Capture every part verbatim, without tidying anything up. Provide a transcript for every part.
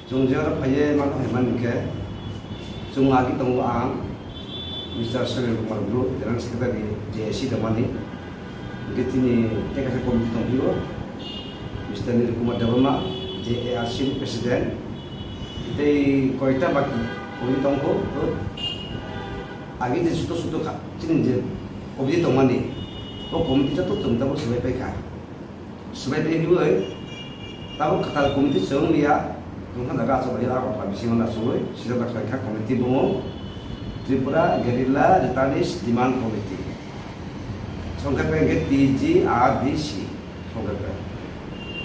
Chwng je oro phaiye ma khe mani khe, chwng agi tongo ang Mister Suren Kumar Bru, General Secretary J A C tongmani. Hwnkhe chini tei kaisa committee tongphio, Mister Nirul Kumar Debbarma, J A R C ni President. Tei koita baki committee tongkho, agi je suto suto kha, chini je committee tongmani, o committee joto chwng tabuk swbai paikha. Swbai tei hiwi, tabuk kwtal committee chwng liya, tongthang jaga achuk bai Agartala bisingo na chwngwi sijak da khlaikha committee bumung Tripura Guerrilla Returnees Demand Committee. Songkhe pai khe T G R D C songkhe pai.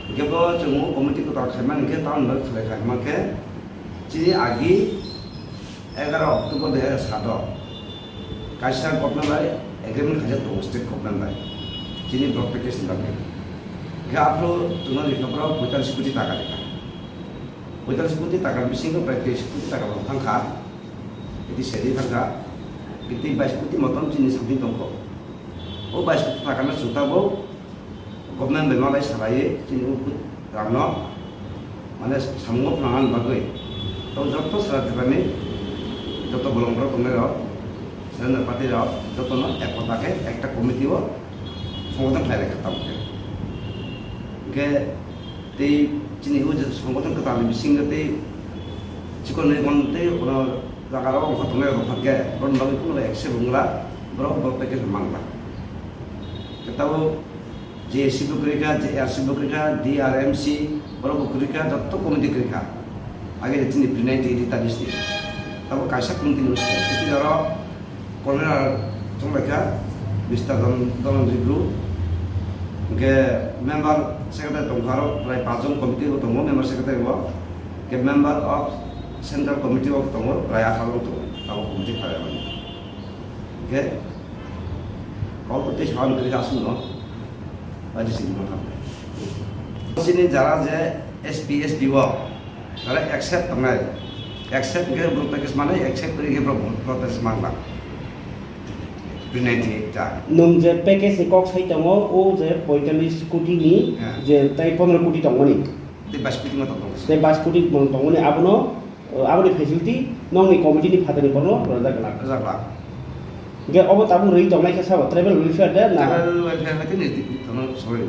Hwnkhe bo chwng o committee kwtal khaimani khe tamoni bagwi khlai khaima khe chini agi egaroh October dui hazar sato kaisa government bai agreement khaijak tongo state government bai chini block package ni bagwi. Hwnkhe aphuru chwngno rikha borok poitallis koti taka rikha. Poitallis koti taka bisingo prai teis koti taka bo thangkha. Iti seri thangkha. Iti bais koti motom chini something tongkho. O bais koti takano chwng tabuk government bai malai salaiwi chini o rangno, mane, samungo phnangna bagwi. Tei joto sara Tripurani joto bolong borok tongnairok, surrender party rok jotono ekota khe ekta committee o songwthang khlai lai kha tabuk khe. Hwnkhe tei chini o je songwthang kwtalni bisingo tei chikon nai mon tei ono jaga rok wngkha tongnai rok khe borokni bagwi kunu accept wngla, borok bo package mangla. Khe tabuk J A C bo kwrwi kha, J R C bo kwrwi kha, D R M C, borok bo kwrwi kha, joto committee kwrwi kha. Age chini pre ninety eight ni tabuk kaisa committee ni bwskango. Tei oro convener chwng bai kha Mister Don-, Donon Ribru. Hwnkhe member secretary tong kha aro prai paanch jon committee bo tongo, member secretary bo. Hwnkhe member of central committee bo tongo, prai atharo tongo, abo committee khlaimani. Hwnkhe kok tei sawan kwrwi aswkno, bai sini ma khamle. Chini jara je S P S D o, jara accept tongnai, accept hwnkhe block package manai, accept kwrwi hwnkhe block, block package mangla. Pre ninety eight ta. Nwng je package ni kok sai tongo, o je poitallis koti ni, yeah, je tai pondro koti tongmani. Tei bais koti ma tong tongo. Tei bais koti tongmani abono, o, aboni facility nokni committee ni phatani borokno rwjak glak. Rwjak glak. Hwnkhe obo tabuk rwi tongnai khe sabo tribal welfare de na? Tribal welfare hai khe ni tono sorry.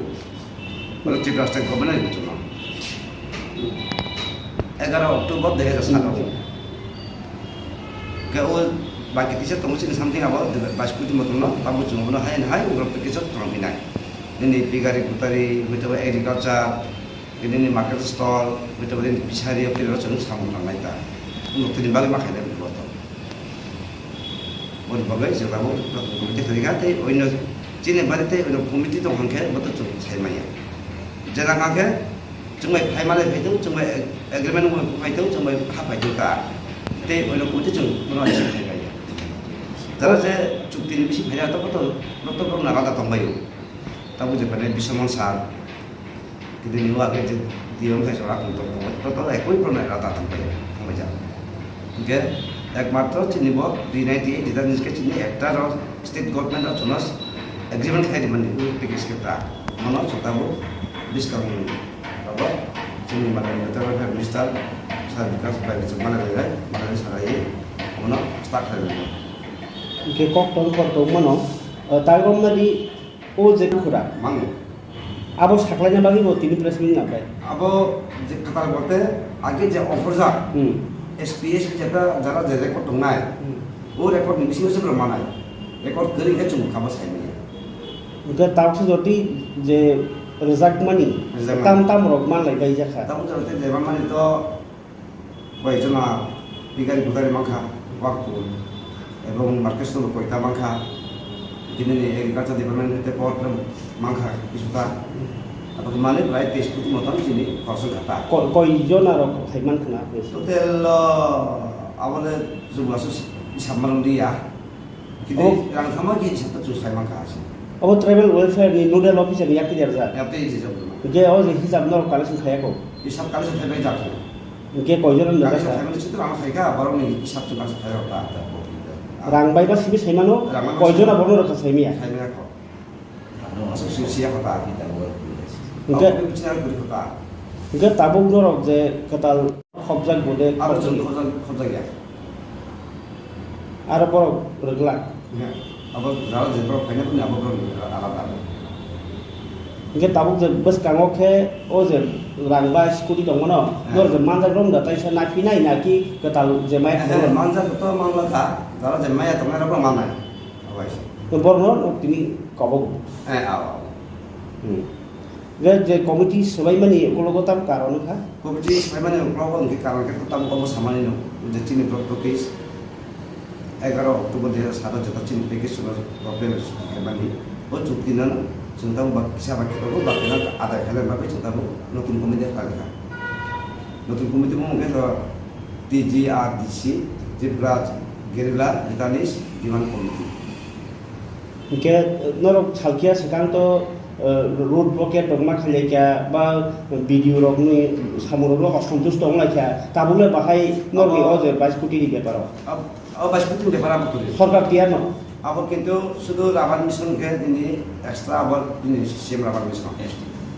Oro Tripura state government ni tono. Egaroh October dui hazar sato. Hmm. Hwnkhe o baki kisa tongo chini something abo bais koti motom no, tabuk chwng bono hai hai ugrok kisa tong hinai. Nini pigari gutari, hoito agriculture, Nini market stall, bete bete fishery o tei rok chwng samung tangnai ta. Nuk tini bagwi ma khainai bo to. Boni bagwi jora bo joto committee khaikha tei oino chini bari tei oino committee tong hwnkhe bo to chwng sai maya. Jera hwnkhe chwng bai phai male phai thung, chwng bai agreement bo phai thung, chwng bai ha phai thung ta. Tei oino committee chwng bono sai phai maya. Jara je chukti ni bisi phai ya to bo to, bo to bo na rada tong bai o. Tabuk je phai Biswamon sir. Kidini o age je D M khai chwla tong tong tong, to to ekoi problem nai rata tong pai, tong pai ja. Hingke ekmatro chini bo three ninety eight dita niske chini ekta ro state government ro chono agreement khai di mani o package ke ta. Mono chota bo biskang abo chini mane Tribal Welfare Minister sir Bikash bai bichwk mane bai bai mane sarai mono start khai mani. Hingke kok tong kok tong mano, eh, tai romnani O je khura. Mango. Abo saklaina bagwi bo tini press meet nang khe. Abo je kwtal bote age je offer jak. Hmm. S P S P jeta jara je record tongnai. Hmm. O record ni bisingo se bro manai. Record kwrwi khe chwng kha bo sai maya. Hwnkhe tabuksa jodi je rwjakmani, rwjakmani, tam tam rok manlai bai jakha. Tabuk jora te je manmani to Koi jona pigari bugari mankha, wakpul, ebong market store koita mankha, bini ni agriculture department hete por mankha kisuta. Abo mane prai teis koti motom chini khoroksa kha ta. Ko-, koi jona rok hai mankha na? Total, uh, abole jumlaso hisab manung diya. Kini rang thama ki hisab ta chwng sai mankha asi. Obo tribal welfare ni nodal officer ni yakti derjak. Yakti derjak. Hingke o je hisab norok collection khaya ko. Hisab collection khai bai jak. Hingke koi jona ni collection khai bai sitwrang khai kha, borok ni hisab chwng collection khai rok ta. Rang bai ba simi sai mano, koi jona borok no rwkha sai maya. Sai maya ko. Aswk sui siya kota aki ta bo. Hingke abo bichina guri kota. Hwnkhe tabuk norok je kwtal khopjak bo de Abo khopjak chwng ya? Khopjak, khopjak ya. Aro borok rwglak. Ya, abo jara je borok phaina phone abo borok alada abo. Hwnkhe tabuk je bwskango khe o je rang bai scooty tongmano, He. Norok je manjak rok da taisa na phinai na ki kwtal je mai He, phunukno? Manjak to manla kha, jara je maya tongnai rok manai. Abo hai se. Borokno tini kobogo. Eh, abo, abo. Hmm. Hwnkhe je committee swbaimani ukologo tam karon wngkha? Committee swbaimani ukologo hwnkhe karon khe tamo obo samani no, je chini block office egaroh October dui hazar saat o jeta chini package no problem khaimani. O chukti no chwng tamo ba kisa ba khe tongo, ba khe no adai khaina bagwi chwng tamo notun committee khlai kha. Notun committee bo hwnkhe to T G R D C, Tripura Guerrilla Returnees Demand Committee. Hwnkhe norok salkhiya swkang to, eh, road blockade rok ma khailai kha ba B D O rokni samung rokno osantush tong lai kha, tabukle bahai norokni Abo o je baiskoti ni beparo? Ab-, abo baiskoti ni bepar abo kwrwi. Sorkar tiyar no? Abo kintu sudu Raban Mission khe nini extra abo nini C M Raban Mission.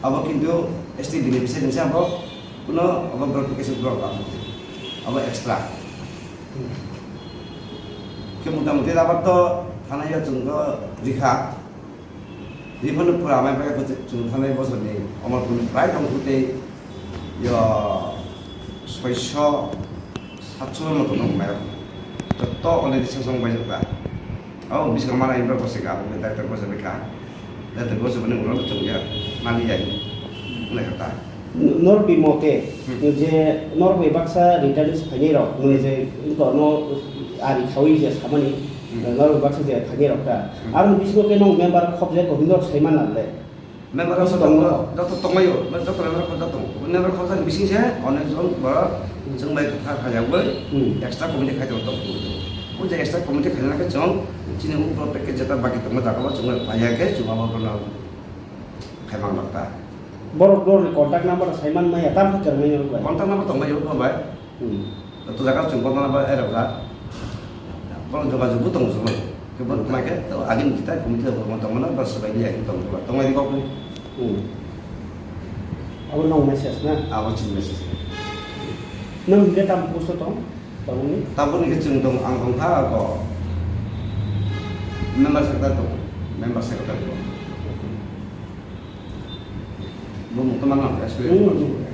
Abo kintu S T beneficiary ni se abo kuno abo verification block abo. Abo extra. Khe mota moti rabar to thanai yo chwng to rikha. Riphano pura amai bai ko chwng thanai bosor ni Omorpur ni prai tong kutei yo soiso satso moto nong mai. Joto already sasong bai jokha. Abo bising mana imra bosika abo bai director bosika. Jate gosok ni ulo chwng ya mali ya hinwi kha ta. Norok ni mote Hmm. je norok bai baksa returnees phainai rok, nini je no ari khawi je samani, Hmm. Norok bai baksa je phainai rok ta. Hmm. Aroni bisingo khe nong member khop je ko hinwi sai man na le. Member Joto khop tongo. Joto tongmaio, joto member khop joto tongo. Member khop jani bising se onek jon borok Hmm. chwng bai kwthar khaiyagwi Hmm. extra committee khai tongo tong. O je extra committee khaina khe chwng chini upro package jeta baki tongma jaga o chwng bai phaiya khe chwng abo bono khai mang nokta. Borok no contact number sai man maya, tam khe kwrwngwi norok bai. Contact number tong bai, bai. Hmm. Joto jaga chwng contact number erok jak. Borok jogajog bo tong jogoi. Kebo mai khe to agini kita committee bo tong mano, bas bai dia tong jogoi. Tong bai kok ni. Hmm. Abo nong message na? Abo chini message. Nong hingke tam post tong? Tabukni? Tabukni khe chwng tong, ang tong kha ko. Member secretary tong, member secretary tong. Bo mukto mang ang, S P. Hmm.